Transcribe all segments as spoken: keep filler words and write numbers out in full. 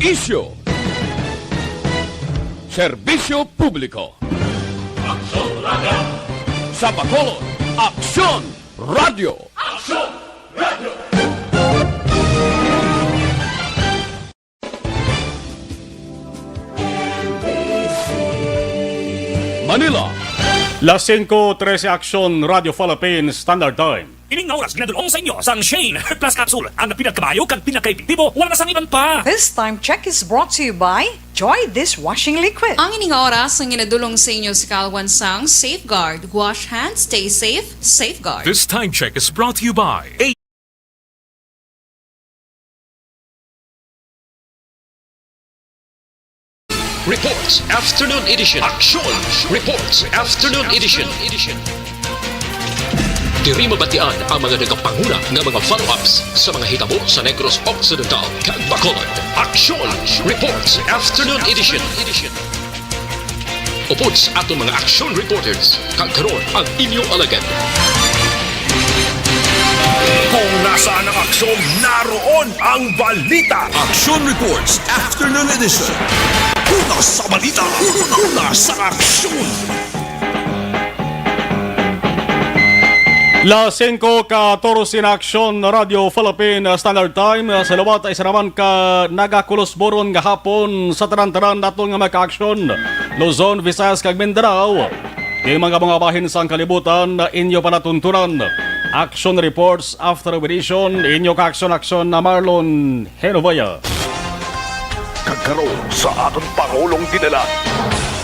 Isyu. Serbisyo publiko. Aksyon Radio. Sa Bacolod, Aksyon Radio. Aksyon Radio. Manila. Las singko trese, Aksyon Radio Philippines Standard Time. Ining nga oras ginadul-ong sa inyo sang Shane Heart Plus Capsule, ang pinagkabayo kag pinakaepektibo, wala na sang iban pa. This time check is brought to you by Joy Dishwashing Liquid. Ang ining nga oras ang ginadul-ong sa inyo sa kalwan sang Safeguard. Wash hands, stay safe, Safeguard. This time check is brought to you by A Reports Afternoon Edition. Action Reports Afternoon Edition. Diri mabatian ang mga nagapanguna nga mga follow-ups sa mga hitabo sa Negros Occidental kag Bacolod. Action Reports Afternoon Edition. Upod sa aton mga action reporters, kag karon ang inyo alagad. Kung nasaan ang aksyon, naroon ang balita. Action Reports Afternoon Edition. Una sa balita, una sa aksyon. Las singko katorse na, Aksyon Radio Philippine Standard Time. Sa liwat, isa naman ka nagakulusburon nga hapon sa tanan-tanan naton nga mga kaaksyon, Luzon, Visayas, kag Mindanao. Di mga mga bahin sang kalibutan, inyo palatuntunan. Action Reports After Edition, inyo kaaksyon-aksyon na Marlon Henovaya. Kag karon sa aton Pangulong Dinala.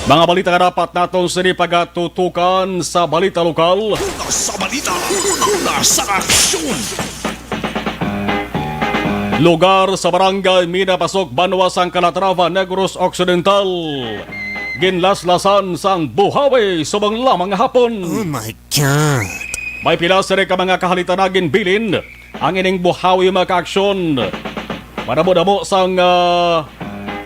Mga balita nga dapat naton sini pagatutukan sa balita lokal. Una sa balita, una sa aksyon. Lugar sa Barangay Minapasok, banwa sang Calatrava, Negros Occidental. Ginlaslasan sang buhawi subong lamang hapon. Oh my God! May pila sini ka mga kahalitan na ginbilin ang ining buhawi, mga kaaksyon. Madamo-damo sang, ah,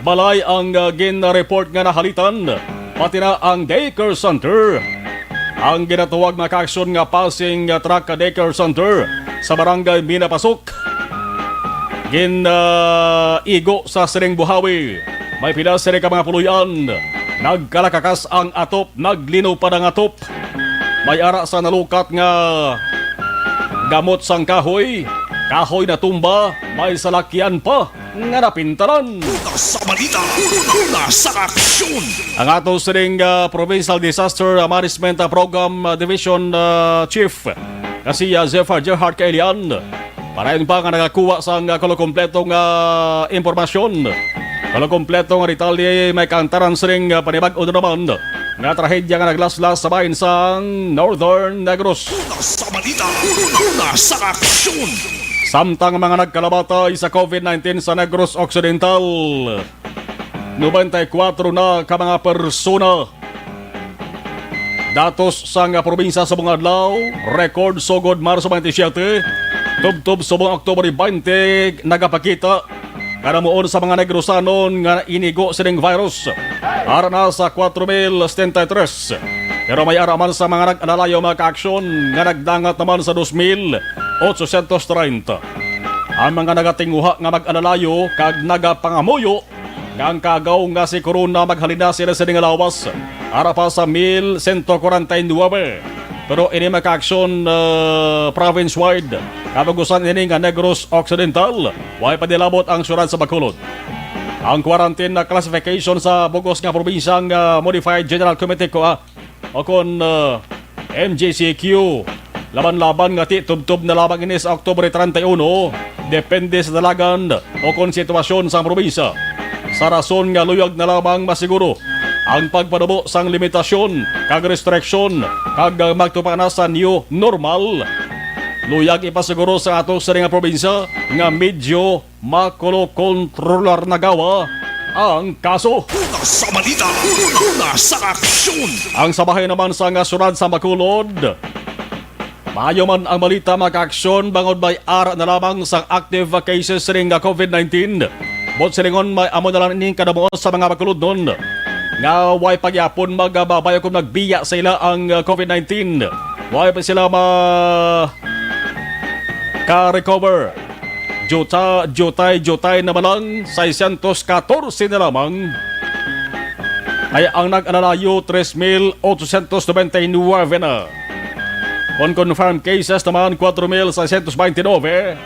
balay ang, ah, gin-report nga nahalitan, pati na ang daycare center. Ang ginatawag, mga kaaksyon, nga passing, ah, truck daycare center sa barangay Minapasok. Gin, ah, igo sa sining buhawi. May pila sini ka mga puloy-an. Nagkalakakas ang atop, naglinupad ang atop. May ara sa nalukat nga gamot sang kahoy, kahoy natumba, may salakyan pa nga napintalan. Una sa balita, una sa aksyon. Ang ato sining, ah, Provincial Disaster Management, ah, Program, ah, Division, ah, Chief, nga si, ah, Zephyr Gerhard Kailian. Parayon pa nga nagakuha sang, ah, kulo kompleto nga impormasyon. Kulo kompleto nga detalye may kaangtaran sining, ah, panibag-o na naman nga trahedya nga naglaslas sa bahin sang Northern Negros. Una sa balita, una sa aksyon. Samtang mga nagkalamatay sa COVID nineteen sa Negros Occidental, nobenta y kuwatro na ka mga persona. Datos sang probinsya subong adlaw, record sugod Marso twenty-seven, tubtob subong October twenty, nagapakita nga namuon sa mga Negrosanon nga inigo sining virus. Ara na sa kuwatro mil setenta y tres. Pero may ara man sa mga nag-alalayo, mga kaaksyon, nga nagdangat naman sa dos mil otsosyentos treinta. Ang mga nagatinguha nga mag-alalayo kag nagapangamuyo nga ang kaagaw nga si Corona maghalin na sila sini nga lawas, ara pa sa mil sento kwarenta y nuebe. Pero ini, mga kaaksyon, ah, province-wide, kabugusan ini nga Negros Occidental, way pa nilabot ang syudad sa Bacolod. Ang quarantine na classification sa bugos nga probinsya nga Modified General Committee ko, ah, o kon, ah, M G C Q, laban-laban nga ti tubtob na lamang ini sa Oktubre treinta y uno, depende sa dalagan o kon sitwasyon sang probinsya. Sa rason nga luyag na lamang masiguro ang pagpanubo sang limitasyon kag restriksyon kag magtupa na sa new normal, luyag ipasiguro sa ato sini nga probinsya nga medyo makulokontrolar na gawa ang kaso. Una sa balita, una sa aksyon. Ang sa bahin naman sang syudad sa Bacolod, maayo man ang balita, mga kaaksyon, bangod may ara na lamang sang active cases sining nga COVID nineteen. Buot silingon, may amo na lang ining kadamuon sa mga Bacolodnon nga way pa gihapon magababay kung nagbiya sa ila ang, uh, COVID nineteen. Way pa sila ma-, ka-recover. Juta, jutay, jutay na man lang, seiscientos catorce na lamang. Ay ang nag-alalayo, tres mil ochocientos noventa y nueve na. Kon confirmed cases naman, cuatro mil seiscientos veintinueve.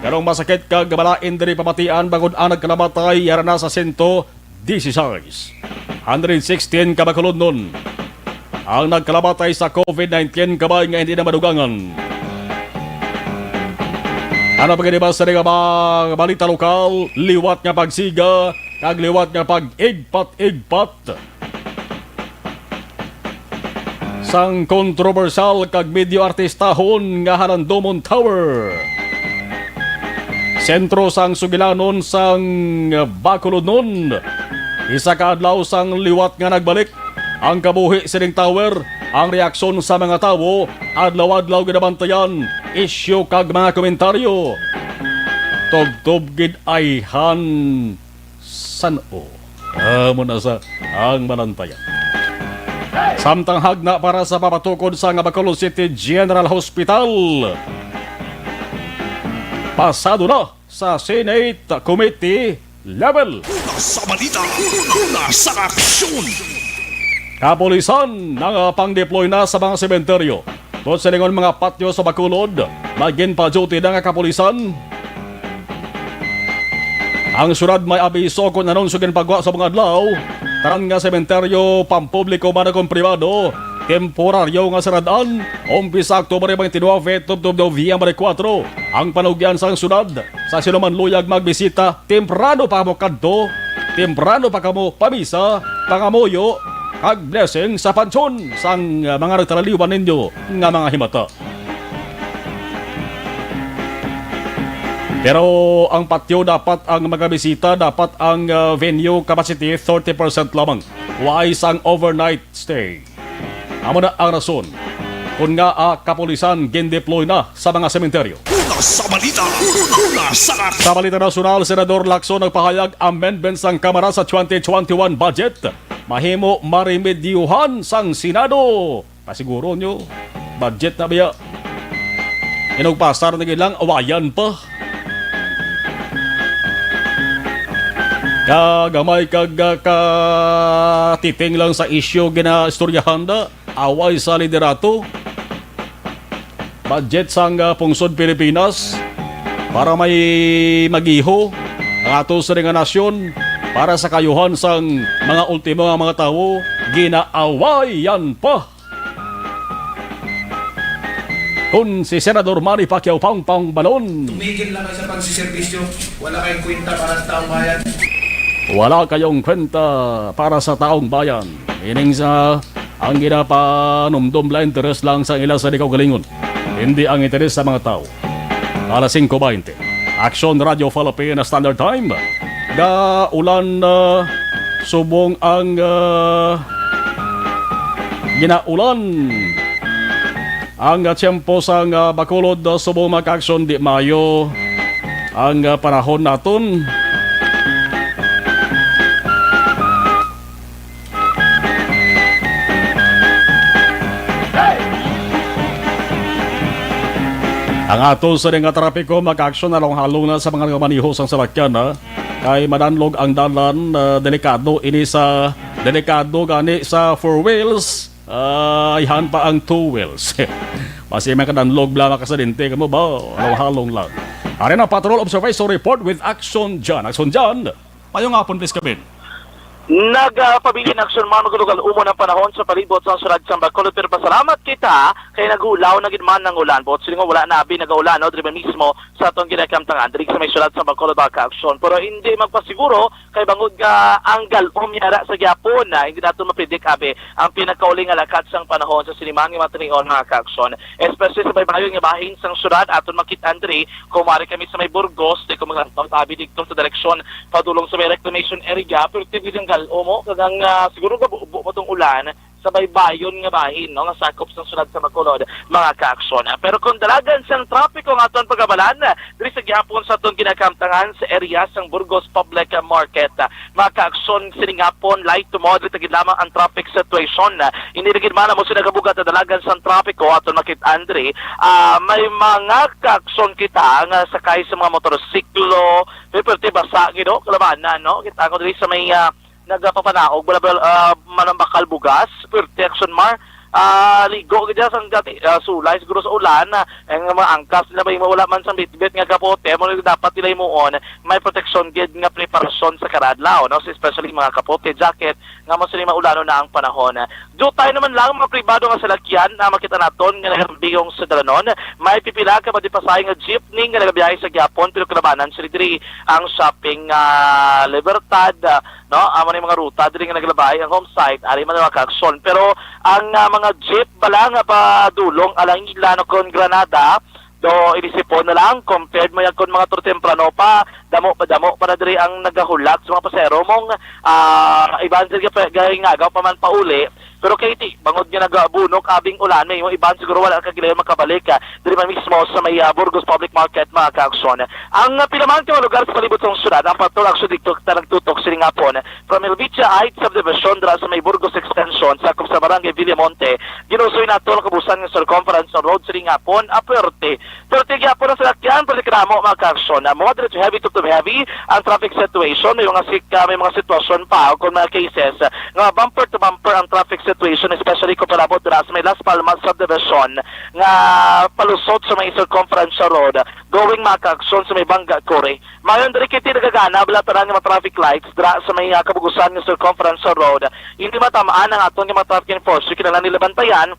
Pero ang masakit kag malain diri pamatian, bangod ang nagkalamatay, yara na sa sento dieciséis. Hundred sixteen ka Bacolodnon ang nagkalamatay sa COVID nineteen, kabay nga hindi na madugangan. Ano pa gani ba sa mga balita lokal, liwat nga pagsiga, kag liwat nga pag-igpat-igpat sang kontrobersyal kag medyo artistahon nga Halandomon Tower, sentro sang sugilanon sang Bacolodnon. Isa ka adlaw sang liwat nga nagbalik ang kabuhi sining tower, ang reaksyon sa mga tawo, adlaw-adlaw ginabantayan, isyu kag mga komentaryo. Tubtob gid ayhan. San-o? Amo na sa ang malantayan. Samtang hagna para sa papatukod sa Bacolod City General Hospital, pasado na sa Senate Committee level. Una sa balita, una sa aksyon. Kapulisan nagapang-deploy na sa mga sementeryo. Tungod sa lingon mga patyo sa Bacolod, may ginpa-duty na nga kapulisan. Ang syudad may abiso kon anong ginpagwa sa mga adlaw. Tanan nga sementeryo, pampubliko man o kon pribado, temporaryo nga sarad-an. Umpisa Oktubre twenty-nine, tubtob Nobyembre kuwatro, ang panugyan sang syudad. Sa sino man luyag magbisita, temprano pa kamo kadto, temprano pa kamo pamisa, pangamuyo, kag blessing sa pansyon sang, ah, mga nagtaraliwan ninyo nga mga himata. Pero ang patyo dapat ang magabisita, dapat ang, ah, venue capacity thirty percent lamang. Why sang overnight stay? Amo na ang rason kon ngaa kapulisan gindeploy na sa mga sementeryo. Una sa balita, una sa aksyon. Sa balita nasyonal, Senador Lacson nagpahayag amendment sang Kamara sa twenty twenty-one budget mahimo maremedyohan sang Senado. Pasiguro nyo, budget na biya. Inugpasar na gid lang, awayan pa. Kagamay kag, ah, katiting lang sa isyu ginaistoryahan na, away sa liderato. Budget sang, ah, pungsod Pilipinas para may magiho ang ato sa nga nasyon para sa kayuhan sang mga ultimo nga mga tawo, ginaawayan pa. Kun si Senador Manny Pacquiao pang pang balon. Tumigil na kayo sa pagsiservisyo. Wala kayong kwenta para sa taong bayan. Wala kayong kwenta para sa taong bayan. Ining sa ang ginapanumdom la interes lang sa ila sa di kaugalingon, hindi ang interes sa mga tao. Alas singko baynte. Action Radio Philippine Standard Time. Gaulan, ah, subong ang, ah, ginaulan. Ang, ah, tiyempo sang, ah, Bacolod, ah, subong mga ka-aksyon, di maayo ang, ah, panahon naton. Ang ato sa nga trapiko, mga ka-aksyon, halong-halong na sa mga nagmamaneho sang salakyan, ha? Kay madanlog ang dalan, ah, delikado ini sa, delikado gani sa four wheels, ah, ayhan pa ang two wheels. Basi makadanlog bala, makasidente kamo ba? Halong-halong lang. Ari na, Patrol Observation Report with Action John. Action John, mayong hapon, please, kabin. Nagapabilin aksyon man maglugal umon ang panahon sa palibot sa syudad sang Bacolod, pero pasalamat kita kay nag-uulaw na gid man ang ulan. Buot silingon, wala na abi nagaulan, no, diri man mismo sa atong ginakamtangan diri sa may syudad sang Bacolod, mga ka-aksyon. Pero hindi magpasiguro kay bangod nga ang gal-om yara sa gihapon na hindi nato mapredict abi ang pinakauli nga lakat sang panahon sa sini man nga mga tinion, mga ka-aksyon. Especially sa baybayon nga bahin sang syudad, aton makit-an diri, kung mari kami sa may Burgos, di ko maglantaw tabi didto sa direksyon padulong sa may reclamation area, pero tibig ang gal-om, oh, kag ang, ah, siguro gabubo pa tong ulan sa baybayon nga bahin, no, nga sakop sang siyudad sa Bacolod, mga kaaksyon. Pero kung dalagan sang trapiko ang aton pagabalan, diri sa gihapon sa aton ginakamtangan sa area sang Burgos Public Market, mga kaaksyon, sining hapon, light to moderate gid lamang ang traffic situation. Hindi na gid man mo sila kabugat na dalagan sang trapiko aton makit-an diri. Ah, may mga kaaksyon kita nga sakay sa mga motorsiklo, may perti basa gid, no? Kalabanan, no? Kita ko diri sa may, ah, nagapapanaog, bala, bala, ah, manambakal bugas, perti aksyon mar. Ah, ligo gid sang gati, ah, sulay siguro sa ulan, ah, ang mga angkas nila may mawala man sa bitbit nga kapote, mo dapat nila himuon, may proteksyon gid nga preparasyon sa kada adlaw, no? Especially mga kapote, jacket, nga mo sila maulano na ang panahon. Dutay naman lang mga pribado nga salakyan na makita naton nga nagambihong sa dalanon, may pipila ka madipasahe nga jeepney nga nagabiyahe sa gihapon, pero kalabanan sila diri ang shopping, ah, Libertad, ah, no? Amo ni mga ruta diri nga naglabay ang home site, ari man ang mga kaaksyon. Pero ang, ah, mga jeep bala nga padulong Alangila, no, kon Granada, do inisipon na lang, compared mo yan kon mga to temprano pa, damo pa, damo pa na diri ang nagahulat sa mga pasahero mong, ah, iban sila pa, gay nga, agaw pa man pauli. Pero kay ti, bangod nga nagabunok, abing ulan, may iban siguro wala ka gilayon makabalik, ah, diri man mismo sa may, ah, Burgos Public Market, mga kaaksyon. Ang, ah, pila man ka mga lugar sa palibot sang syudad, ang patrol action dito ta nagtutok sining hapon. From Helvetia Heights Subdivision, dira sa may Burgos Extension, sakop sa Barangay Villamonte, ginusoy nato ang kabusan nga circumference sa road sining hapon, aperte. Pero tigya po ng salakyan, pero kadamo mga kaaksyon. Ah, moderate to heavy to, to heavy ang traffic situation. May mga sik-, ah, may mga sitwasyon pa o kung mga cases, ah, nga bumper to bumper ang traffic situation, especially kung palabot dira sa may Las Palmas Subdivision nga palusot sa may circumferential road, going mga kaaksyon sa may Bangga Kore. Mayon diri kiti nagagana bala tanan nga mga traffic lights dira sa may, ah, kabugusan nga circumferential road. Hindi matamaan ang aton nga mga traffic enforcer, kinahanglan nila bantayan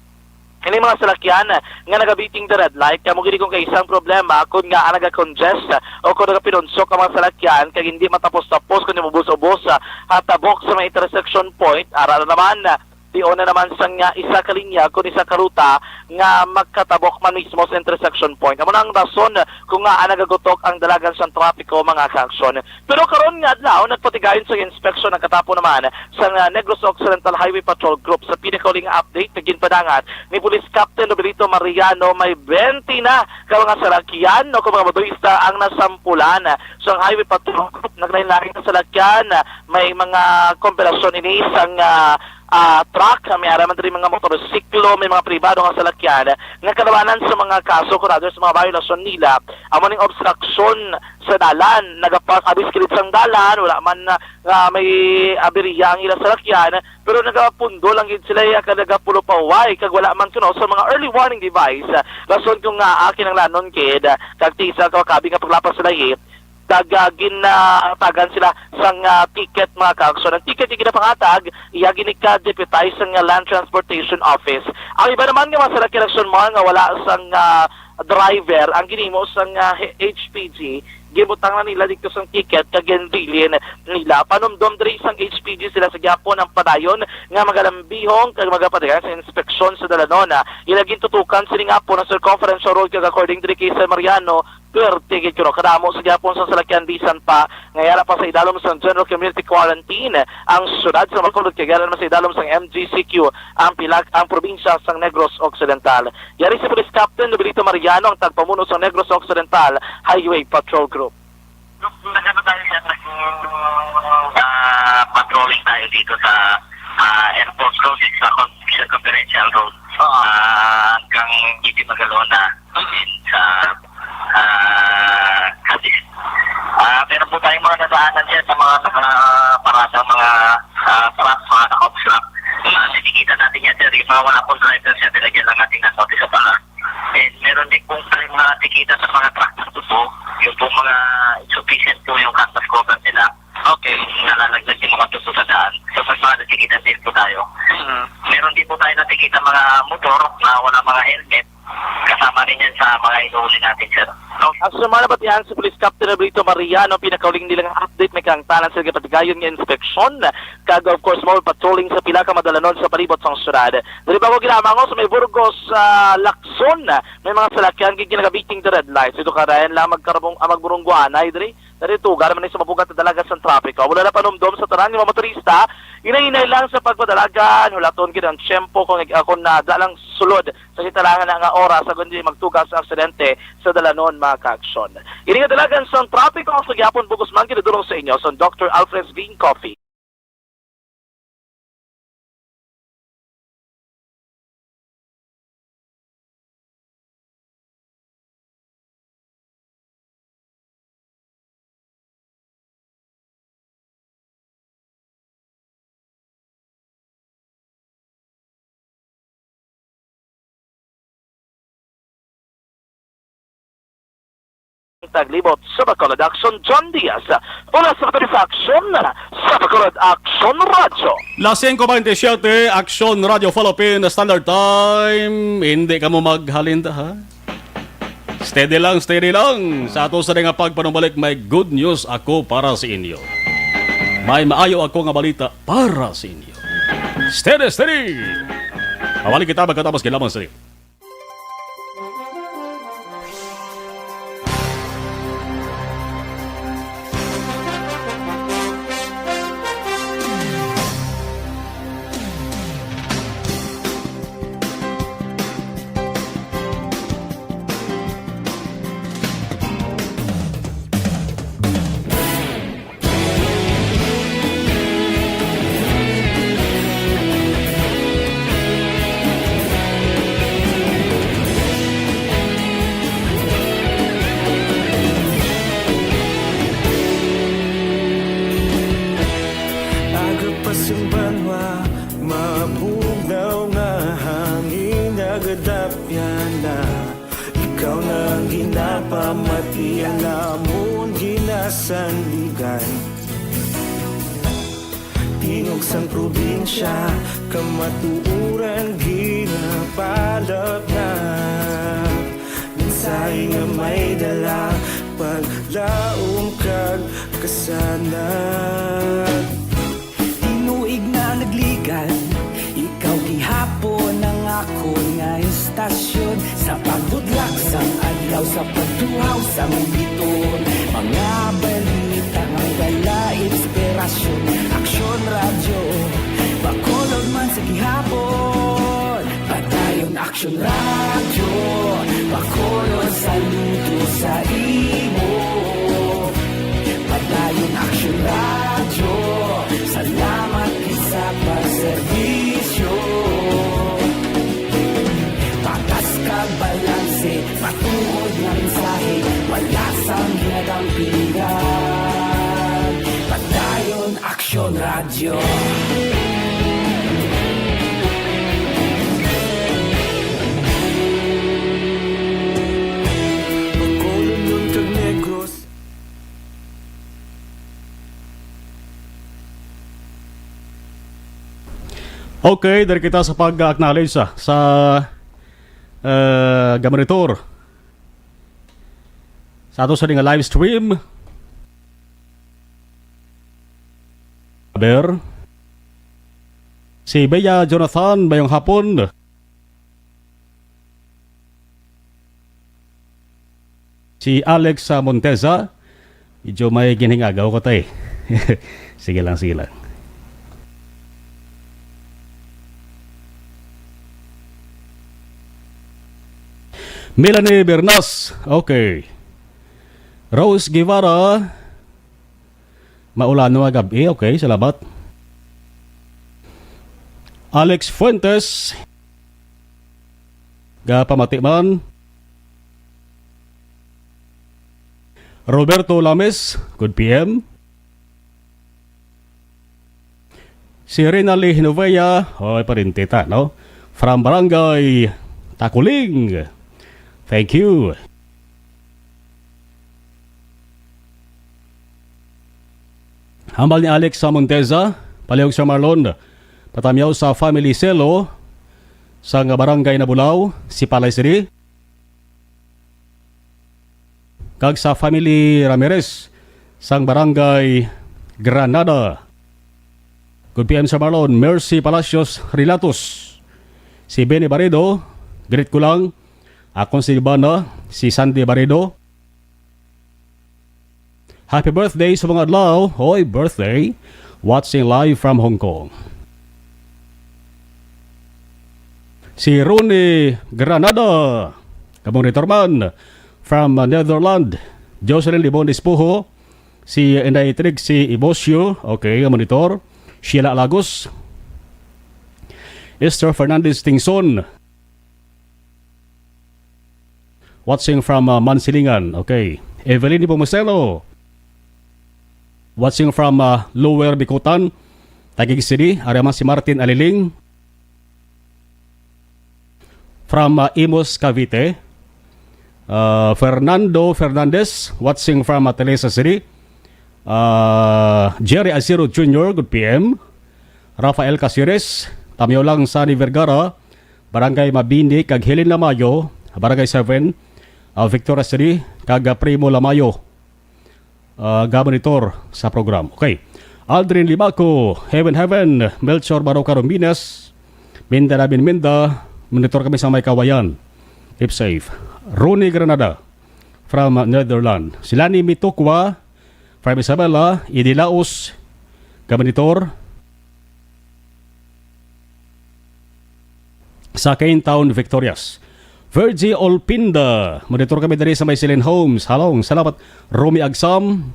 ini mga salakyan nga nagabiting the red light. Kamo gini kung kaisang problema kung nga ang naga-congest o kung nagapinunsok ang mga salakyan kag hindi matapos-tapos kundi ubos-ubos, ah, hatabok sa mga intersection point. Ara na naman, ah, dion na naman sang, ah, isa ka linya kun isa ka ruta nga magkatabok man mismo sa intersection point. Amo na ang rason kung nga nagagutok ang dalagan sang trapiko, mga kaaksyon. Pero karon nga adlaw, nagpatigayon sa inspeksyon ang katapo naman sang, ah, Negros Occidental Highway Patrol Group. Sa pinakauli nga update nga ginpadangat ni Police Captain Roberto Mariano, may twenty na ka mga salakyan o ka mga motorista ang nasampulan sang Highway Patrol Group. Naglain-lain nga salakyan, may mga kombinasyon ini sang, ah, ah, truck, may ara man diri mga motorsiklo, may mga pribado nga salakyan nga kalabanan sa mga kaso, kunwari sa mga biolasyon nila, amo ning obstruction sa dalan, nagapark abis kilid sang dalan, wala man na nga may aberya ang ilang salakyan, pero nagapundo lang gid sila, ya, kag nagapulupaway, kag wala man kuno sa mga early warning device. Rason kung nga, ah, kinahanglanon gid, ah, kag ti isa ka makabi nga paglapas sa lahi, daga ginatagan sila sang, ah, ticket, mga kaaksyon. Ang ticket nga ginapangatag, iya gini ka-deputize sang, ah, Land Transportation Office. Ang iba naman nga mga salakyan, aksyon, mga nga wala sang, ah, driver, ang ginhimo sang, ah, H P G, gibutang na nila dito sang ticket kag ginbilin nila. Panumdom diri sang H P G, sila sa gihapon ang padayon nga magalambihon kag magapadayon sa inspeksyon sa dalanon. Ila gintutukan sining hapon ang circumferential road kag according diri kay Sir Mariano, perti gid kuno kadamo sa gihapon sa salakyan bisan pa nga yara pa sa idalom sang General Community Quarantine ang syudad sa Bacolod kag yara naman sa idalom sang M G C Q ang pilak ang probinsya sang Negros Occidental. Yari si Police Captain Nobilito Mariano, ang tagpamuno sa Negros Occidental Highway Patrol Group. Nagano tayo, sir, nag, ah, patrolling tayo dito sa, ah, Airport Road, sa Con-, Circumferential Road. Oo. Ah, hanggang G P Magalona, and sa, ah, Cadiz. Ah, meron po tayong mga nadaanan, sir, sa mga nakaparadang mga, ah, truck, mga naka-obstruct. Ah, tinikita natin yan, sir. Yung mga wala pong driver, sir, nilagyan lang natin ng notice of alarm. And meron din pong tayo mga nakikita sa mga truck na tubo, yung pong mga insufficient po yung canvas cover nila. Okay. Nalalaglag yung mga tubo sa daan. So, may mga nakikita din po tayo. Mhm. Meron din po tayo nakikita mga motor na wala mga helmet. Kasama rin yan sa mga inuuli natin, sir. Okay. Ang sumala pati ang si Police Captain Roberto Mariano, pinakauling nilang update, may kaangtanan sa gapatigayon nga inspeksyon. Kag, of course, mobile patrolling sa pila ka madalanon sa palibot sang syudad. Diri pa ko ginamango sa may Burgos, ah, Lacson, may mga salakyan gid nga nagabiting the red lights. Dito ka dayon lang magkarabong, ah, magburungguanay diri. Diri tuga naman ni sa mabugat na dalaga sang trapiko. Wala na panumdom sa tanan nga mga motorista. Hinay-hinay lang sa pagpadalagan, hulaton gid ang tiyempo kung ig-, kung na dalang sulod sa gitarangan na nga oras, sa kundi magtuga sa aksidente sa dalanon, mga kaaksyon. Ini nga dalagan sa trapiko sa gihapon bug-os man ginadulong sa inyo sa Doctor Alfred's Green Coffee. Taglibot sa Bacolod Action, John Diaz. Mula sa Bacolod Action, sa Bacolod Action Radio. Las singko bentisiete, Action Radio Philippine Standard Time. Hindi ka mo maghalinda, ha? Steady lang, steady lang. Sa ato sa nga pagpanumbalik, may good news ako para sa inyo. May maayo ako nga balita para sa inyo. Steady, steady! Awali kita magkatapos kailangan sa Aga pa sing banwa, mabugnaw nga hangin nagadapyan na. Ikaw na ang ginapamati, ang amon ginasandigan. Tingog sang probinsya, kamatuoran ginapalapnap. Mensahe nga may dala, paglaom kag kasanag. Tinuig na nagligan, ikaw gihapon ang akon nga istasyon. Sa pagbudlak sang adlaw, sa pagtuhaw sang biton, mga balita nga dala inspirasyon. Aksyon Radyo, Bacolod man sa gihapon. Padayon Aksyon Radyo, Bacolod, saludo sa imo. Padayon Aksyon Radyo, salamat gid sa pagserbisyo. Patas kag balanse, matuod nga mensahe, wala sang ginadampingan. Padayon Aksyon Radyo. Bacolod kag Negros. Okay, diri kita sa pag-acknowledge sa, sa, eh, gamonitor sa ato sa nga live stream. Aber. Si Bea Jonathan, mayong hapon. Si Alex, ah, Monteza, medyo may ginhingagaw ko, tay. Sige lang, sige lang. Melanie Bernas, okay. Rose Guevara, maulan nga gab-i. Okay, salamat. Alex Fuentes, gapamati man. Roberto Lames, good P M. Si Rinalyn Hinovea, oy, parente ta, no? From Barangay Takuling. Thank you. Hambal ni Alex sa Monteza, palihog sa Marlon, patamyaw sa family Selo, sa nga barangay Nabulaw, Sipalay City. Kag sa family Ramirez, sang barangay Granada. Good P M sa Marlon, Mercy Palacios Relatos. Si Benny Baredo, greet ko lang. Akon si Ivana, si Sandy Baredo. Happy birthday sa mga adlaw. Hoy, birthday. Watching live from Hong Kong. Si Ronnie Granada, ka-monitor man from Netherlands. Jocelyn Libon Espojo, si Inday Trixie Ibosio, okay, ka-monitor. Sheila Lagos, Esther Fernandez Tingson, watching from, uh, Mansilingan. Okay. Evelyn Nepomuceno, watching from, uh, Lower Bicutan, Taguig City. Ari man si Martin Aliling from, uh, Imus, Cavite. Uh, Fernando Fernandez, watching from, uh, Talisay City. Uh, Jerry Asiro Junior, good P M. Rafael Casires, Tamyo Lang, Sunny Vergara, Barangay Mabini, kag Helen Lamayo, Barangay seven, uh, Victoria City, kag, uh, Primo Lamayo, uh, ga-monitor sa program. Okay. Aldrin Limaco, Heaven Heaven, Melchor Baroca Romines, Minda Rabin Minda, monitor kami sa may Kawayan. Keep safe. Ronnie Granada from, uh, Netherlands. Si Lani Mitukwa from Isabela, Idi Laos, ga-monitor sa Kane Town, Victorias. Virgie Olpinda, monitor kami diri sa may Silin Homes. Halong, salamat. Romy Agsam,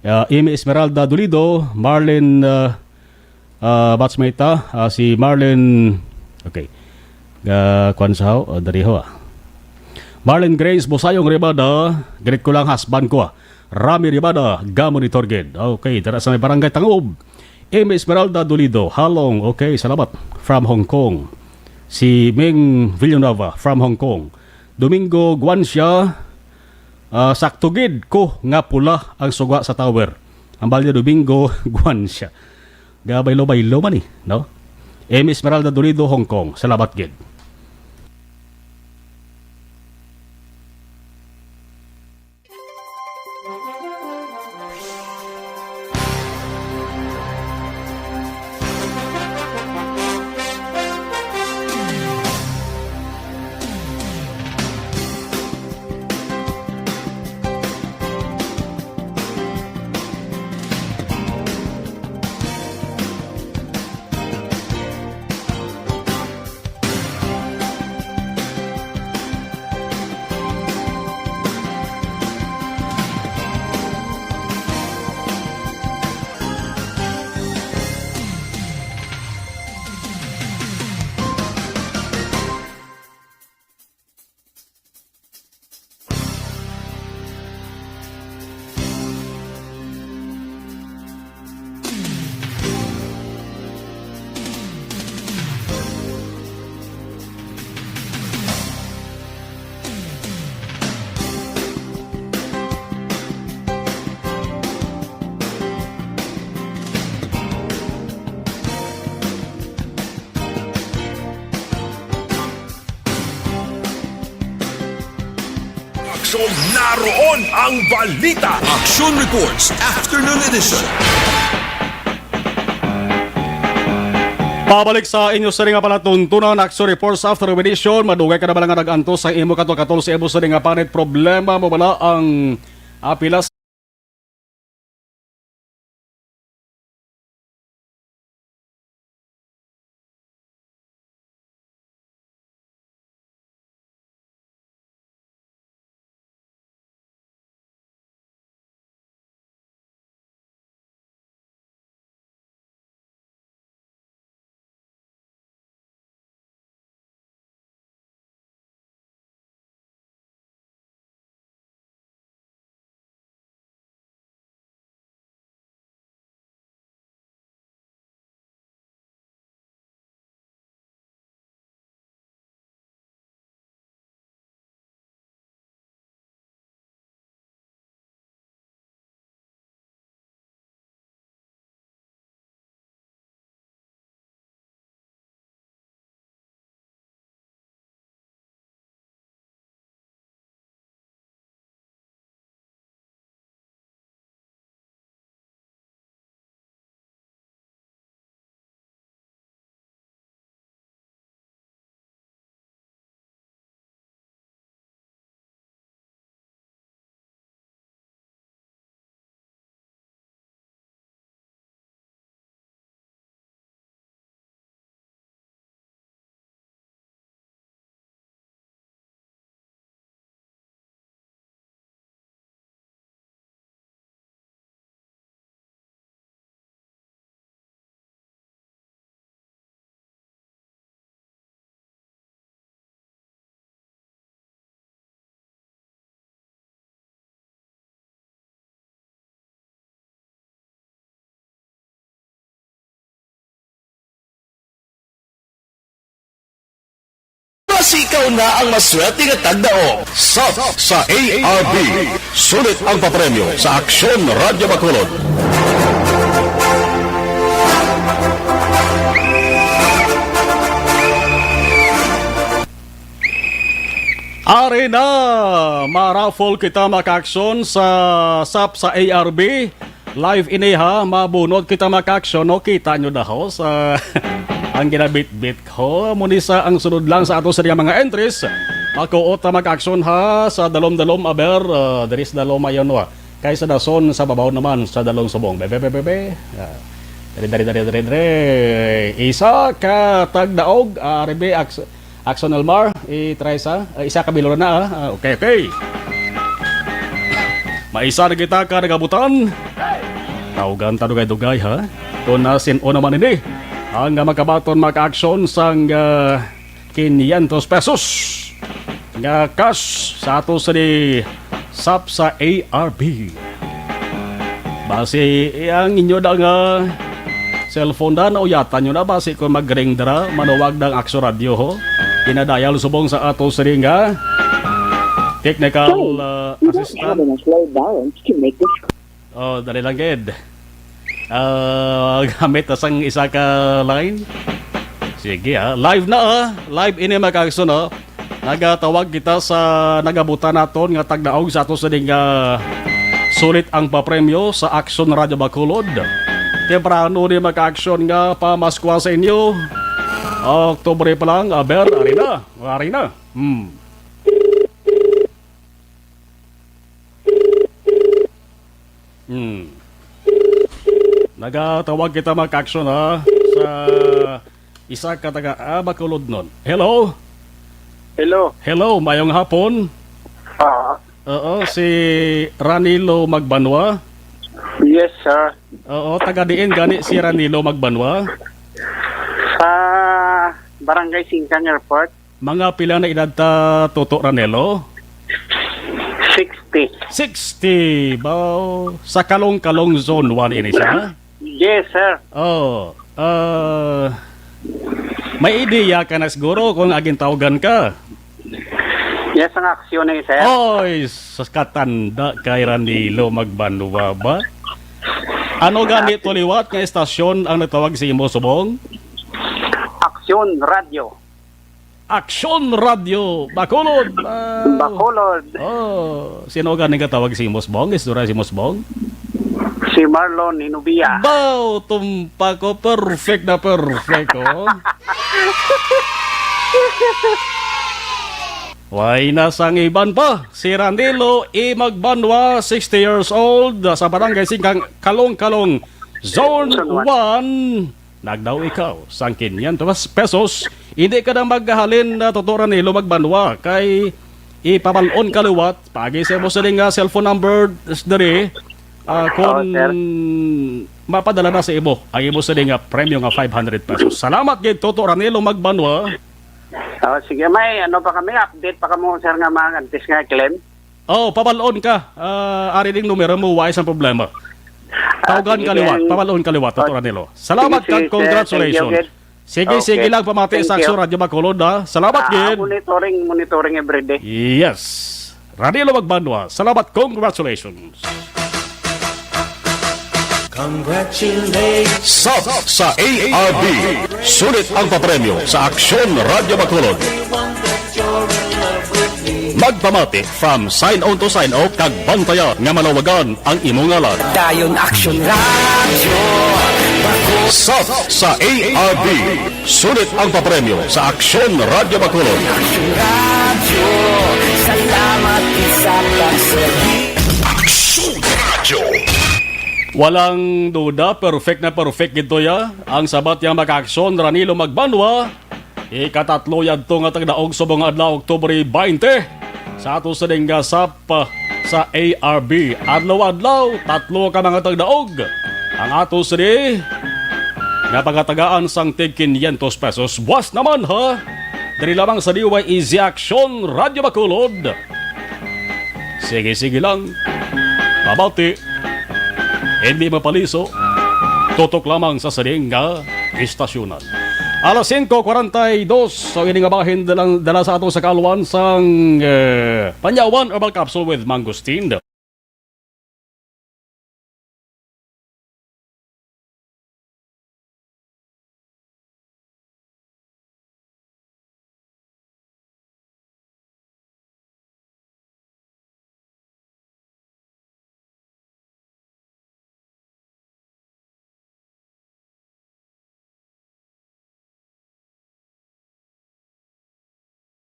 uh, Amy Esmeralda Dolido, Marlin, uh, uh, batchmate ta, uh, si Marlin, okay. Uh, kwan sa ho, uh, diri ho, ah. Marlin Grace Bosayong Ribada, greet ko lang husband ko, ah. Rami Ribada, ga-monitor gid. Okay, dira sa may Barangay Tangob. Amy Esmeralda Dolido, Halong, okay, salamat. From Hong Kong. Si Ming Villanueva, from Hong Kong. Domingo Guancia, ah, sakto gid ko nga pula ang suga sa tower. Ang balya Domingo Guancia. Gabaylo-baylo man eh, no? Amy Esmeralda Dolido, Hong Kong. Salamat gid. Aksyon, naroon ang balita. Aksyon Reports, Afternoon Edition. Pabalik sa inyo sa nga palatuntunan, Aksyon Reports, Afternoon Edition. Madugay ka na ba lang nga nag-antos sa imo katol-katol sa imo sa nga panit? Problema mo bala ang apila Kasi ikaw na ang maswerte nga tagdaog. Sap sa A R B. Sulit ang papremyo sa Aksyon Radyo Bacolod. Ari na! Maraffle kita, mga ka-aksyon, sa sap sa A R B. Live ini, ha, mabunot kita, mga ka-aksyon, no? Kita nyo na, ho, sa ang ginabitbit ko. Amo ni sa ang sunod lang sa ato sa mga entries. Makuot na, mga ka-aksyon, ha, sa dalom-dalom, aber, ah, diri sa dalom ayon, wa. Kay sa dason, sa babaw naman, sa dalom subong. Bebe, bebe, bebe. Ah, dari, dari, dari, dari, dari. Isa ka tagdaog, ah, R B, aks-, Axon Elmar, i-try sa, ah, isa ka bilog na, ah. Ah, okay, okay. Maisa na kita ka nagabutan. Tawgan ta dugay-dugay, ha? Kung nasin-o naman ini, ang, ah, makabaton, mga ka-aksyon, sang, ah, quinientos pesos nga cash sa ato sa di sap sa A R B. Basi, eh, ang inyo da nga cellphone da, nauyatan nyo na, basi kung mag-ring dira, manuwag ng Akso Radio, ho. Ginadayal subong sa ato sini nga technical, uh, assistant. Oh, dali lang, gid. Ah, gamit na sang isa ka line. Sige, ah. Live na, ah. Live ini, mga ka-aksyon, ah. Nagatawag kita sa nagabutan naton nga tagdaog sa ato sa ding, ah, sulit ang papremyo sa Aksyon Radyo Bacolod. Temprano ni, mga ka-aksyon, nga pamaskwa sa inyo. Oktubre pa lang, aber, ari na, ari na. Hmm. Hmm. Nagatawag kita, mga ka-aksyon, ha, sa isa ka taga, ah, Bacolodnon. Hello? Hello. Hello, mayong hapon. Ah. Oo, si Ranilo Magbanwa. Yes, sir. Oo, taga diin gani si Ranilo Magbanwa? Sa Barangay Singkang Airport. Mga pila na edad ta, Toto Ranelo? Sixty. Sixty, baw. Sa Kalong-Kalong Zone one ini siya? Yes, sir. Oh, ah, may ideya ka na siguro kung agintawgan ka? Yes, ang aksyon na, sir. Oy, sa katanda kay Ranilo Magbanwa ba? Ano gani to liwat nga istasyon ang nagtawag sa imo subong? Aksyon Radyo. Aksyon Radyo Bacolod. Ah. Bacolod. Oh, sino gani katawag si Musbong? Istorya si Musbong? Si Marlon Hinubia. Baw, tumpak ko. Perfect na perfect, oh. Way na sang iban pa. Si Ranilo E. Magbanwa, sixty years old, sa Barangay Singkang, Kalong-Kalong, Zone Zone one. One. Nagdaw ikaw sang quinientos pesos, hindi ka na maghalin na, Toto Ranilo Magbanwa, kay ipabal-on ka liwat, paagi sa imo sini nga cellphone number diri, ah, Oo, kung sir. mapadala na sa imo ang imo sini nga premyo nga five hundred pesos. Salamat gid, Toto Ranilo Magbanwa. Oh, sige, may ano pa kami, update pa kamo, sir, nga mga antes nga claim. Oh, pabal-on ka. Ah, ari ding numero mo, way sang problema. Ah, Tawgan sige, ka liwat, then, pabal-on ka liwat, Toto oh, Ranilo. Salamat sige, kag sige, sir. Thank you, congratulations. Kid. Sige, Okay. sige lang pamati Thank sa you. Aksyon Radyo Bacolod, ha. Salamat, Ah, gid. Monitoring, monitoring everyday. Yes. Ranilo Magbanwa, salamat, congratulations. Congratulations. Sap sa A R B. Sulit ang papremyo sa Aksyon Radyo Bacolod. Magpamati from sign on to sign off kag bantaya nga malawagan ang imo ngalan. Dayon Aksyon Radyo. Sap sa A R B. Sulit ang papremyo sa Aksyon Radyo Bacolod. Aksyon Radyo. Salamat sa pagserbi. Aksyon Radyo. Walang duda, perfect na perfect gid to ya. Ang sabat yang makaaksyon, Ranilo Magbanwa. Ikatatlo yadto nga tagdaog subong nga adlaw, Oktubre twenty, sa ato sining nga sap sa A R B. Adlaw-adlaw, tatlo ka mga tagdaog ang ato sini nga pagatagaan sang tig quinientos pesos. Buwas naman, ha? Diri lamang sa D Y E Z Aksyon Radyo Bacolod. Sige, sige lang. Pabati. Hindi mapaliso. Tutok lamang sa sining nga istasyonan. Alas singko kwarenta y dos. So, ini nga bahin dala, dala sa ato sa kaalwan sang, eh, Panyawan Herbal Capsule with Mangosteen.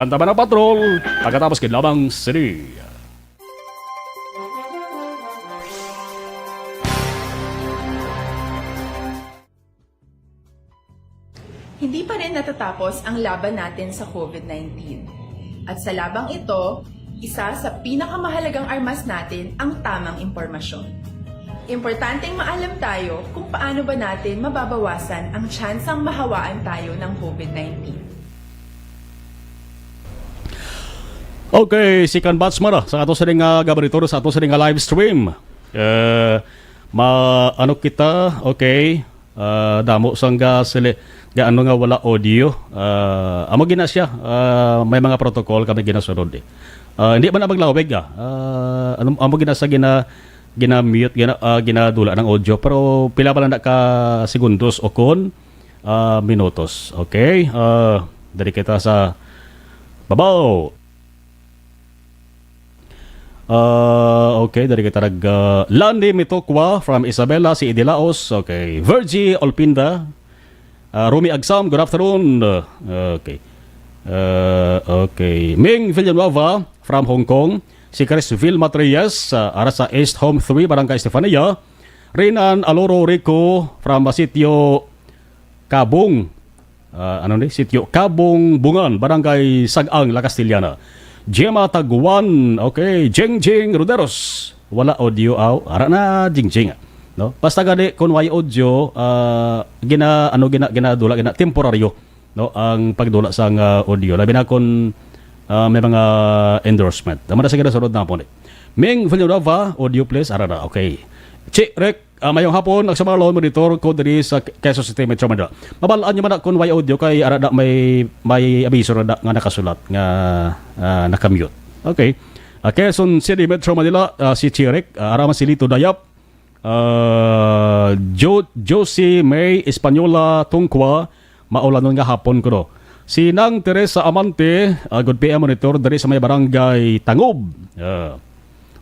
Ang Tabanao Patrol, pagkatapos kidlawang sini. Hindi pa rin natatapos ang laban natin sa covid nineteen. At sa labang ito, isa sa pinakamahalagang armas natin ang tamang impormasyon. Importanteng maalam tayo kung paano ba natin mababawasan ang tsansang mahawaan tayo ng covid nineteen. Okay, second batch man, ah, sa ato sining, ah, gabaritor, sa ato sining, ah, live stream. Eh, ma-, ano kita, okay, ah, damo sang ga-, sili-, ga-, ano nga wala audio. Ah, amo gina siya, ah, may mga protocol kami ginasunod, eh. Ah, hindi man na maglawig, ah. Ah, ano, amo gina sa gina-, gina-mute, gina-, ah, ginadula ng audio, pero pila pa lang na ka segundos o kon ah, minutos. Okay? Ah, diri kita sa babaw. Ah, okay, diri kita nag, ah, Landy Mitokwa from Isabela, si Idi Laos. Okay. Virgie Olpinda. Ah, Rumi Agsam, good afternoon. Ah, okay. Ah, okay. Ming Villanueva from Hong Kong. Si Chris Vilma Reyes, ah, ara sa East Home three, Barangay Estefania. Rinan Aloro Rico from Sitio Kabong. Ah, ano ni? Sitio Kabong Bungan, Barangay Sag-ang, La Castellana. Gemma Taguan, okay. Jingjing Roderos. Wala audio, aw. Ara na, Jingjing, ah. No? Basta gani, kung way audio, ah, gina-, ano, gina-, ginadula, gina-, temporaryo, no? Ang pagdula sang, ah, audio. Labi na kung, ah, may mga endorsement. Tama na, sige na, sunod na po ni. Ming Villanova, audio please. Ara na, okay. Chi Rick, ah, mayong hapon, nagsumalon, monitor ko diri sa Quezon City, Metro Manila. Mabalaan niyo man na kung may audio kay ara na may, may abiso na, na nga nakasulat nga, ah, nakamute. Okay. Ah, Quezon City, Metro Manila, ah, si Chirik, ah, ara man si Lito Dayap, ah, Jo-, Josie May Española Tungkwa, maulanon nga hapon kuno. Si Nang Teresa Amante, ah, good P M monitor diri sa may barangay Tangob. Ah.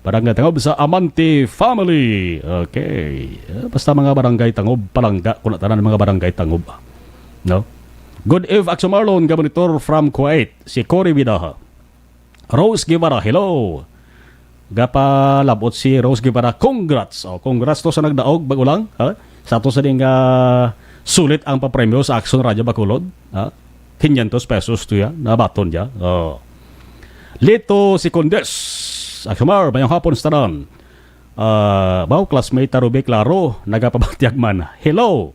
Barangay Tangob sa Amante family. Okay. Eh, basta mga barangay Tangob, palangga ko na tanan mga barangay Tangob. No? Good eve, Axel Marlon, nga monitor from Kuwait, si Cory Bidaha. Rose Guevara, hello. Gapalabot si Rose Guevara, congrats. Oh, congrats to sa nagdaog, bago lang, ha? Sa to sa ding, ah, sulit ang papremyo sa Action Radio Bacolod, ha? Quinientos pesos to ya, nabaton ya. Oh. Lito Secondes. Axel Mar, mayong hapon sa tanan. Ah, baw, classmate ta Ruby Claro, nagapabatyag man. Hello.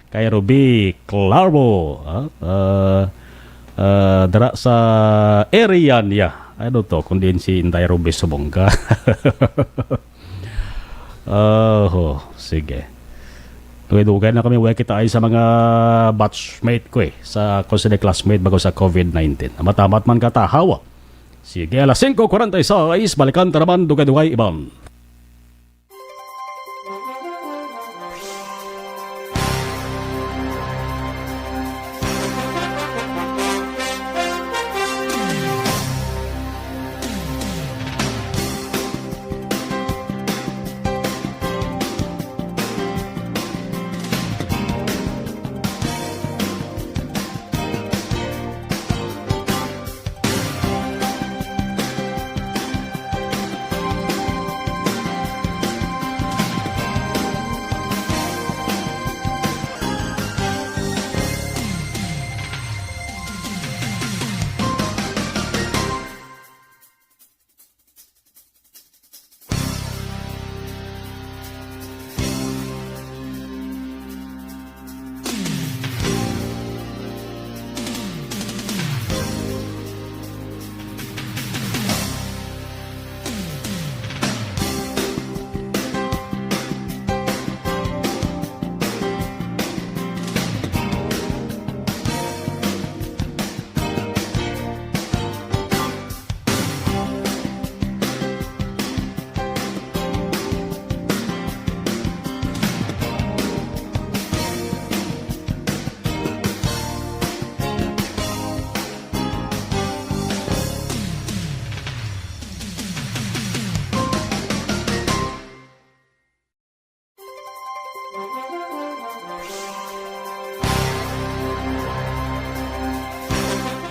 Kay Ruby Claro, ah, ah, ah, dira sa area niya. Ano to, kung diin si Inday Ruby Subongga. Oh, sige. Dugay-dugay na kami, way kita ay sa mga batchmate ko eh, sa, kung sila classmate bago sa covid nineteen. Matamat man katahaw. Sige, alas singko kwarenta y seis, balikan ta naman, dugay-dugay, iban.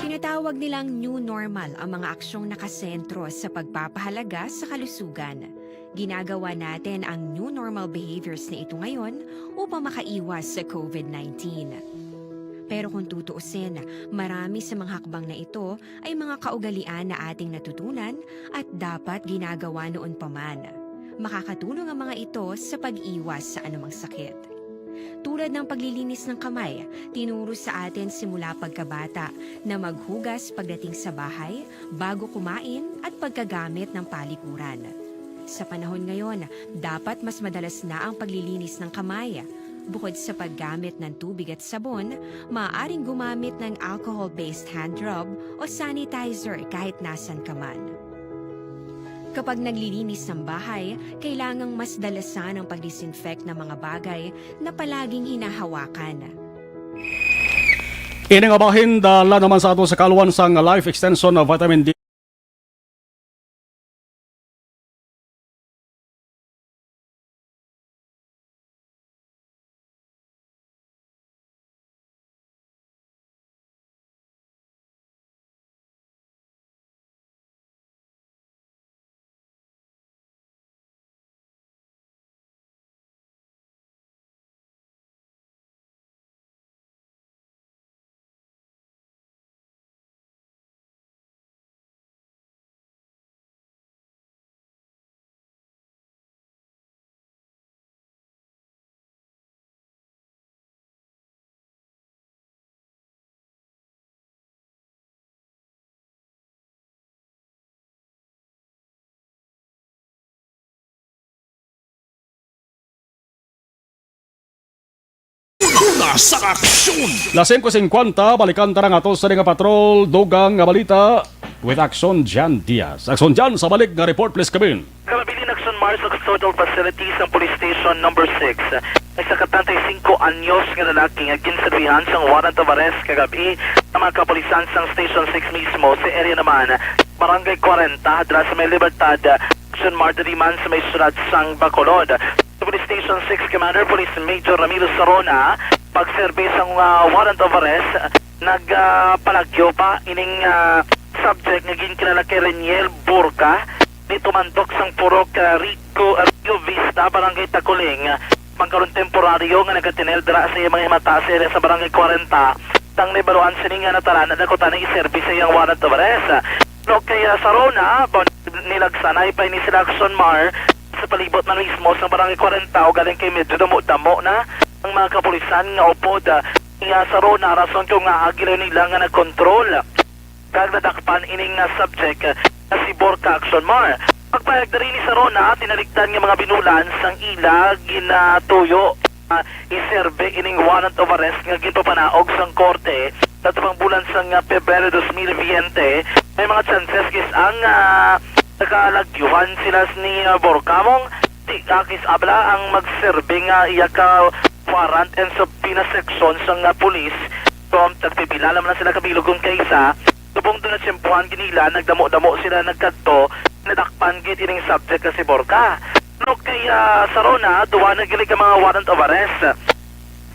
Tinatawag nilang new normal ang mga aksyong nakasentro sa pagpapahalaga sa kalusugan. Ginagawa natin ang new normal behaviors na ito ngayon upang makaiwas sa covid nineteen. Pero kung tutuusin, marami sa mga hakbang na ito ay mga kaugalian na ating natutunan at dapat ginagawa noon pa man. Makakatulong ang mga ito sa pag-iwas sa anumang sakit. Tulad ng paglilinis ng kamay, tinuro sa atin simula pagkabata na maghugas pagdating sa bahay, bago kumain, at pagkagamit ng palikuran. Sa panahon ngayon, dapat mas madalas na ang paglilinis ng kamay. Bukod sa paggamit ng tubig at sabon, maaaring gumamit ng alcohol-based hand rub o sanitizer kahit nasan ka man. Kapag naglilinis ng bahay, kailangang mas dalasan ang pag-disinfect ng mga bagay na palaging hinahawakan. Ini nga bahin dala naman sa ato sa kalwan sang Life Extension na Vitamin D. Una sa aksyon. Las singko singkwenta, balikan ta na nga ato sa nga patrol, dugang nga balita with Action Jan Diaz. Action Jan, sa balik nga report, please come in. Kapabilin aksyon, Mars, sa custodial facility sang Police Station Number Six. Isa ka treinta y cinco anyos nga lalaki nga ginserbihan sang warrant of arrest kagab-i sa mga kapulisan sang Station Six mismo, sa area naman Barangay Kwarenta, hadra sa may Libertad, Action, Mars, diri man sa may siyudad sang Bacolod. Sa Police Station Six Commander, Police Major Ramiro Sarona, pagserbi sang, ah, warrant of arrest, nag, ah, palagyo pa ining, ah, subject nga ginkilala kay Reniel Burka, ni tumandok sang purok, ah, Rico, Rio Vista, Barangay Taculing. Magkaron temporaryo nga nagatinel dira sa iyang mga himata sa area sa Barangay Kwarenta, tang nahibaluan sini nga natarana na kuta na iserbi sa iyang warrant of arrest. No, kay, ah, Sarona, ba, nilagsanay pa ini sila Action, Mar, sa palibot man mismo sa Barangay Kwarenta, ugaling kay medyo damo-damo na ang mga kapulisan nga upod, ah, ni, ah, Sarona, rason kung nga agi nila nga nagkontrol kag nadakpan ining, ah, subject, ah, nga si Borka Action, Mar. Pagpahayag diri ni Sarona, tinalikdan nga mga binulan sang ila ginatuyo, ah, iserbi ining warrant of arrest nga ginpapanaog sang korte sa tubang bulan sang, ah, Pebrero dos mil veinte. May mga chances kis ang, ah, nakalagyuhan sila ni, ah, Borka, mong di ka kis abla ang magserbi nga iya ka warrant and subpoena section sang, ah, pulis. Kung tagpipila naman lang sila kabilog kung kaisa, subong doon na tiyempuhan ginila, nagdamo-damo sila nagkadto, nadakpan gid ining subject nga si Borka. No, kay, ah, Sarona, duwa na gid ang mga warrant of arrest.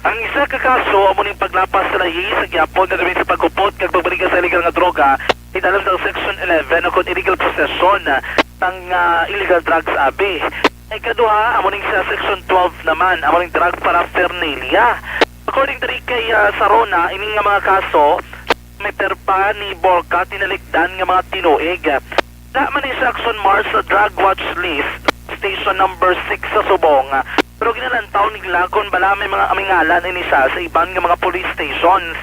Ang isa ka kaso amo ning paglapas sa layi sa gihapon nga gabi sa pagkupot kag pagbaligya sa illegal nga droga, ilalim sa Section eleven, ukon illegal possession sang, ah, illegal drugs, abi. Ang ikaduha amo ning sa Section twelve naman, amo ning drug paraphernalia. According diri kay, ah, Sarona, ini nga mga kaso, may perpa ni Borka tinalikdan nga mga tinuig. Wala man ni siya Action, Mar, sa drug watch list, station number six sa subong. Pero ginalantaw nila kung bala may mga amingalan ini siya sa iban nga mga police stations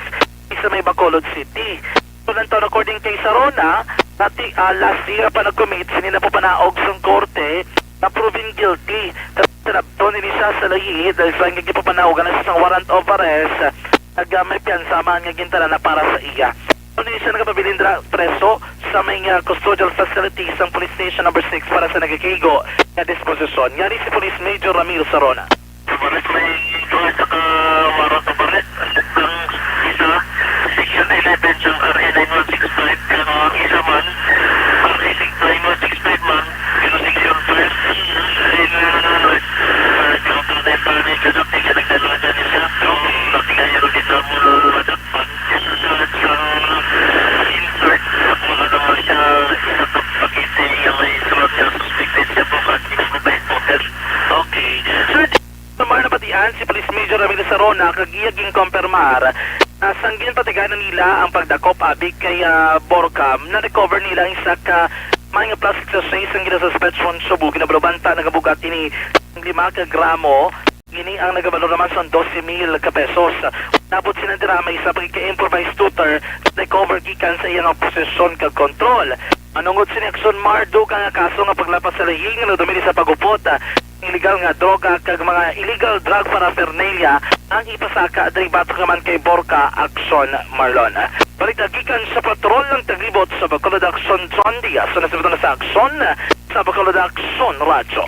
sa may Bacolod City. Ginalantaw, according kay Sarona, dati, ah, last year pa nag-commit sini na pupanaog sang korte na proven guilty. Sa labton ini siya sa layi dahil sa nga gipapanaogan na siya sang warrant of arrest, nag, ah, may piyansa man nga gintala na para sa iya. Ano siya nagapabilin dira preso sa may, ah, custodial facility sang Police Station Number Six para sa nagakaigo nga disposisyon. Yari si Police Major Ramiro Sarona. Balik may duha sa ka warrant of arrest. Ang isa, Section eleven sa R A nine one six five, kag ang isa man, R A nine one six five man, pero Section five, in, uh, uh, Section five, Ramirez Arona, kag iya ginkompirmar na sang ginpatiganan nila ang pagdakop abi kay, ah, Borca, na-recover nila ang isa ka mga plastic sachet sang ginasuspetsahon shabu. Ginabalubanta nagabugat ini sang lima ka gramo. Ini ang nagabalor naman sa dose mil ka pesos. Nabot sila dira may isa pa ka improvised tutor recover gikan sa iyang posesyon kag kontrol. Manungod sini aksyon, Mar, dugang nga kaso nga paglapas sa lahing nga nagdumili sa pagupot, ah, illegal nga droga kag mga illegal drug paraphernalia ang ipasaka diri batok naman kay Borca Aksyon, Marlon. Balita gikan sa patrol ng Taglibot sa Bacolod Aksyon, John Diaz, sa nasibito na sa aksyon sa Bacolod Aksyon Radyo.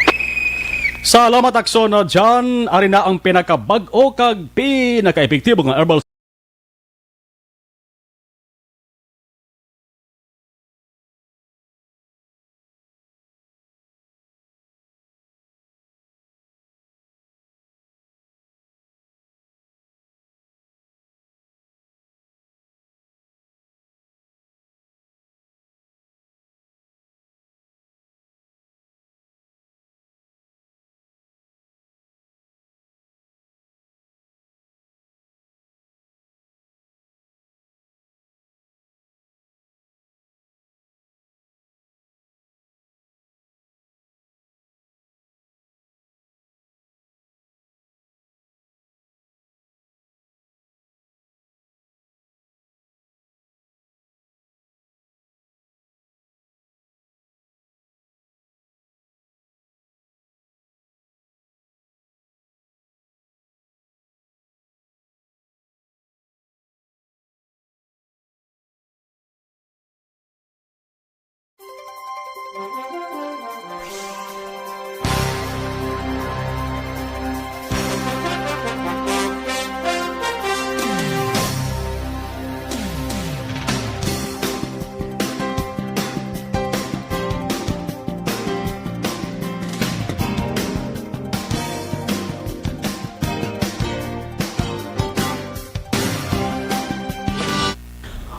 Salamat, Aksyon, John. Ari na ang pinakabag-o kag pinakaepektibo nga herbal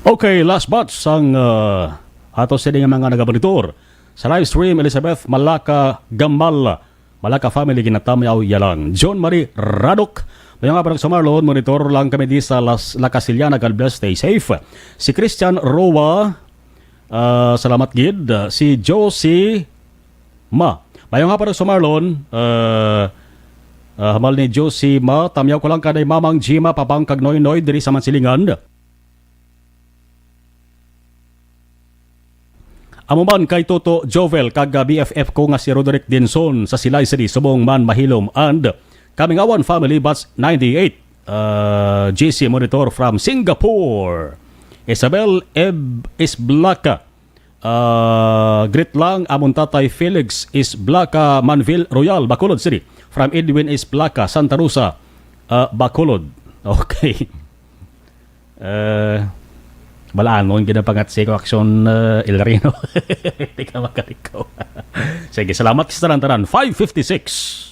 Okay, last batch sang, uh, ato sini nga mga nagamonitor sa live stream, Elizabeth Malaka Gamal, Malaka family, ginatamyaw ya lang. John Marie Radok, mayong hapon sa Marlon, monitor lang kami di sa Las, La Casillana, God bless, stay safe. Si Christian Roa, ah, salamat gid. Si Josie Ma, mayong hapon sa Marlon, ah, ah, hamal ni Josie Ma, tamyaw ko lang kanay Mamang Jima, Papang kag Noy Noy diri sa Mansilingan. Amo man kay Toto Jovel kag, ah, B F F ko nga si Roderick Dinson sa Silay City, subong man mahilom, and Kamingawan family, batch ninety-eight. Uh, G C monitor from Singapore. Isabel Eb Isblaka. Uh, greet lang amon tatay Felix Isblaka, Manville Royal, Bacolod City. From Edwin Isblaka, Santa Rosa, uh, Bacolod. Okay. Eh, balanon, ginapangatsi ko aksyon, eh, El Rino. Di ka makalikaw. Sige, salamat sa tanan-tanan. Five fifty-six.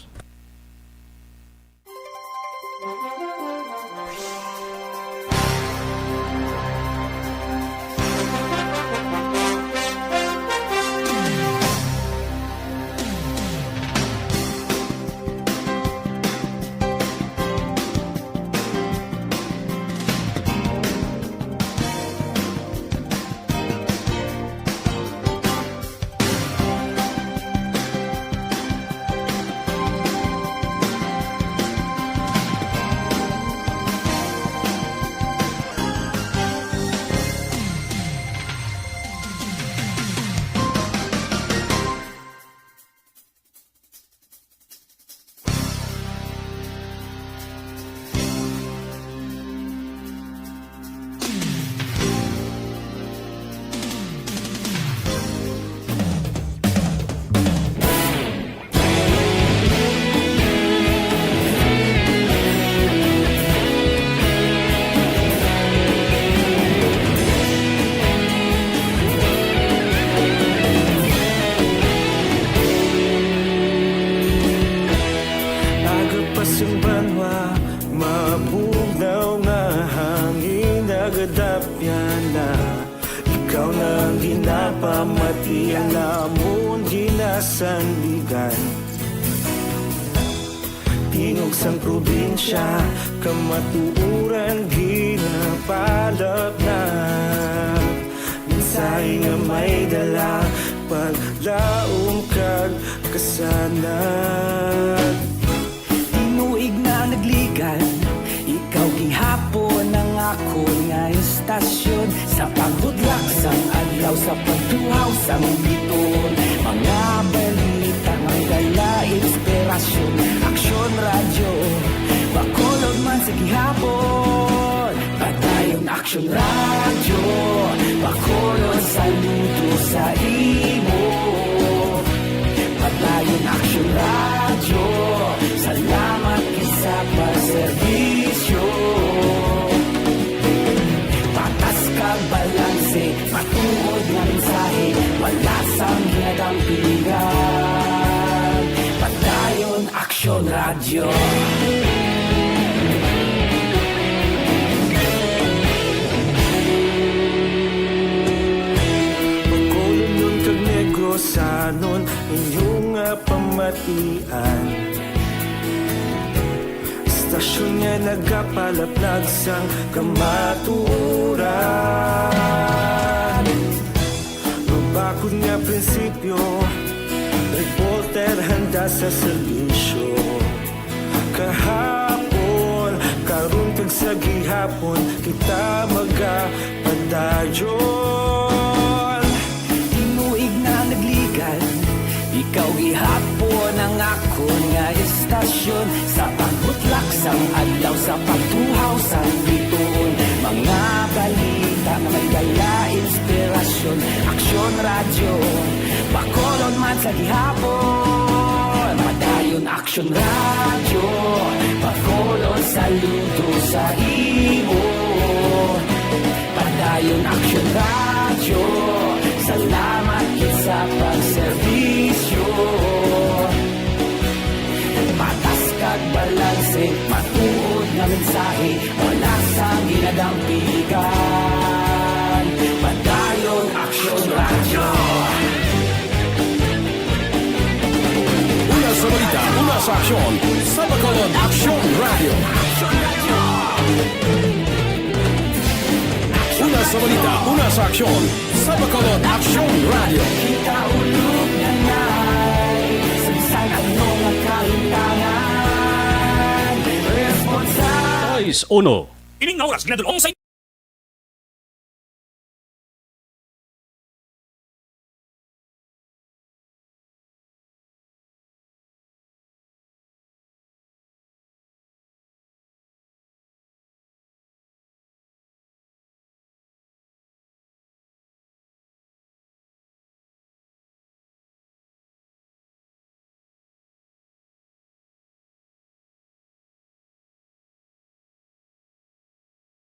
Aga pa sing banwa, mabugnaw nga hangin, nagadapyan na. Ikaw na ang ginapamati, ang amon ginasandigan. Tingog sang probinsya, kamatuoran ginapalapnag. Mensahe nga may dala, paglaom kag kasanag. Tinuig na nagligan, ikaw gihapon ang akon nga istasyon. Sa pagbudlak sang adlaw, sa pagtuhaw sang bituon, mga balita nga dala inspirasyon. Aksyon Radyo, Bacolod man sa gihapon. Padayon Aksyon Radyo, Bacolod, saludo sa imo. Padayon Aksyon Radyo, salamat gid sa pagserbisyo. Patas kag balanse, matuod nga mensahe, wala sang ginadampigan. Padayon Aksyon Radyo. Bacolodnon kag Negrosanon, inyo nga pamatian. Istasyon nga nagapalaplag sang kamatuoran. Mabakod nga prinsipyo, reporter handa sa serbisyo. Kahapon, karon kag sa gihapon, kita magapadayon. Tinuig na nagligan, ikaw gihapon ang akon nga istasyon. Sa pagbutlak sang adlaw, sa pagtuhaw sang bituon, mga balita nga may dala inspirasyon. Aksyon Radyo, Bacolod man sa gihapon. Padayon Aksyon Radyo, Bacolod, saludo sa imo. Padayon Aksyon Radyo, salamat gid sa pagserbisyo. Patas kag balanse, matuod nga mensahe, wala sang ginadampigan. Padayon Aksyon Radyo. Una sa balita, una sa aksyon, sa Bacolod Aksyon Radyo. Una sa balita, una sa aksyon, sa Bacolod Aksyon Radyo. Kita ulog na nay, sa bisan ano nga kahimtangan, responsable. Sais uno. Ining nga oras, ginadul-ong sa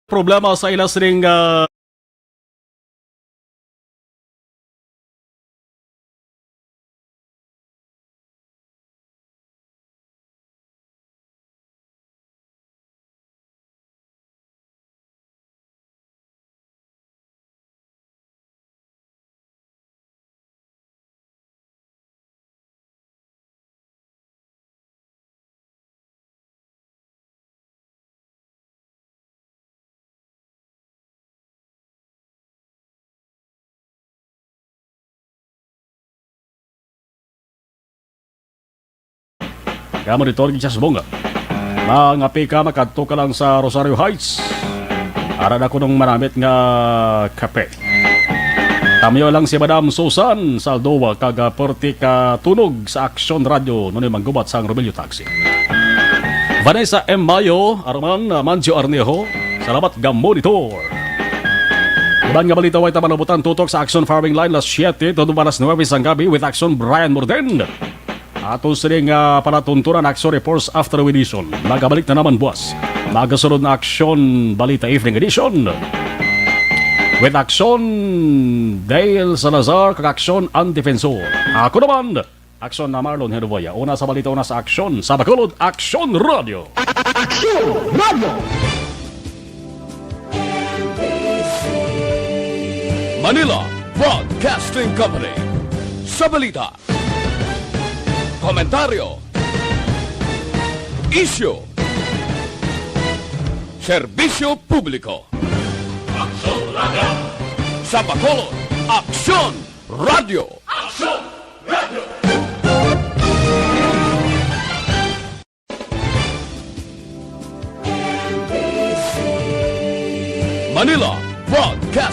problema sa ila sining, ah, Kamo dito, Richard Bonga. Mga pika, makadto ka lang sa Rosario Heights. Ara na kuno ang manamit nga kape. Tamyo lang si Madam Susan Saldoa kag, ah, perti ka tunog sa Aksyon Radyo, nunoy manggubat sang Romelio Taxi. Vanessa M Mayo, aruman, ah, Manjo Arnejo, salamat nga monitor. Iban nga balita way ta manubutan tutok sa Aksyon Firing Line, alas siyete tubtob alas nuwebe sang gabi with Aksyon Brian Morden. Ato sini nga palatuntunan, Aksyon Reports Afternoon Edition. Magabalik na naman buwas. Magasunod na Aksyon Balita Evening Edition with Aksyon Dale Salazar kag Aksyon Ang Defensor. Ako naman, Aksyon na Marlon Heroboya. Una sa balita, una sa aksyon. Sa Bacolod, Aksyon Radyo. Aksyon Radyo! Manila Broadcasting Company. Sa balita, komentaryo, Isyu. Serbisyo publiko. Aksyon Radio. Sa Bacolod, Aksyon Radio. Aksyon Radio. Manila Broadcast